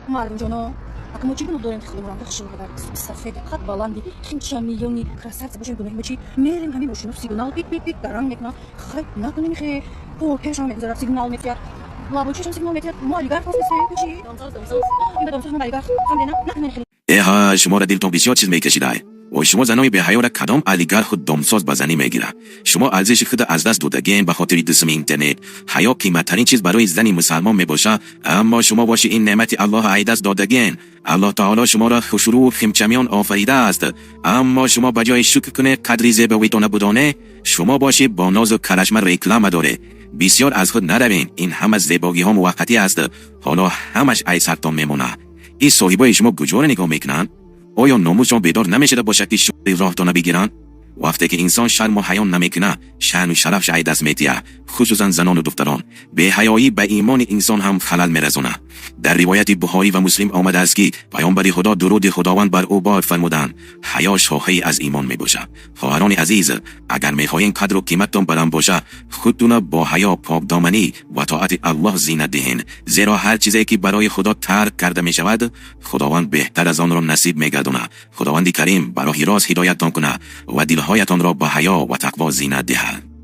Мардумҷоно, ака, мо чӣ гуноҳ дорем, ки худамон хушинқадар сафед, қад баланди, хинча миёни красавица бошем? Гуноҳи мо чӣ? Мерем, ҳамин мошино сигнал пик пик пик гаранг мекунад. Хай, накунем хе. По пешам мегузарад, сигнал метиҳад, лабочишам сигнал метиҳад. Мо олигарх ҳастем чӣ? Домсоз, домсоз, ин ба домсоз, мо олигарх фаҳмидена, накунем хеле. Эҳа, шуморо дилтон бисёр чиз мекашидай. Ой, шумо занои беҳаёра кадом олигарху домсоз ба занӣ мегирад? Шумо арзиши худа аз даст додагиен ба хотири дусуми интернет. Ҳаё қиматтарин чиз барои зани мусалмон мебошад, аммо шумо боши, ин неъмати Аллоҳ ай даст додагиен. Аллоҳ таоло шуморо хушрӯ, химчамиён офаридааст, аммо шумо ба ҷои шукр кунед, қадри зебовитона будоне, шумо боши, бо нозу карашма реклама доре. Бисёр аз худ наравен, ин ҳама зебогиҳо муваққатӣ аст, ҳоло ҳамаш ай сартон мемонад. Ин соҳибои шумо куҷоро нигоҳ мекунанд? Оё номусшон бедор намешуда бошад, ки шури роҳтона бигиранд? Вақте ки инсон шарму ҳаё намекунад, шаъну шарафш ай даст метиҳад, хусусан занону духтарон. Беҳаёӣ ба имони инсон ҳам халал мерасонад. Дар ривояти Бухорӣ ва Муслим омадааст, ки паёмбари Худо, дуруди Худованд бар ӯ бод, фармуданд: «Ҳаё шохае аз имон мебошад». Хоҳарони азиз, агар мехоҳем қадру қиматтон баланд бошад, худтуна бо ҳаё, покдоманӣ ва тоати Аллоҳ зинат диҳен, зеро ҳар чизе ки барои Худо тарк карда мешавад, Худованд беҳтар аз онро насиб мегардонад. Худованди Карим ба роҳи рост ҳидояттон кунад ва дилҳоятонро ба ҳаё ва тақво зинат диҳад.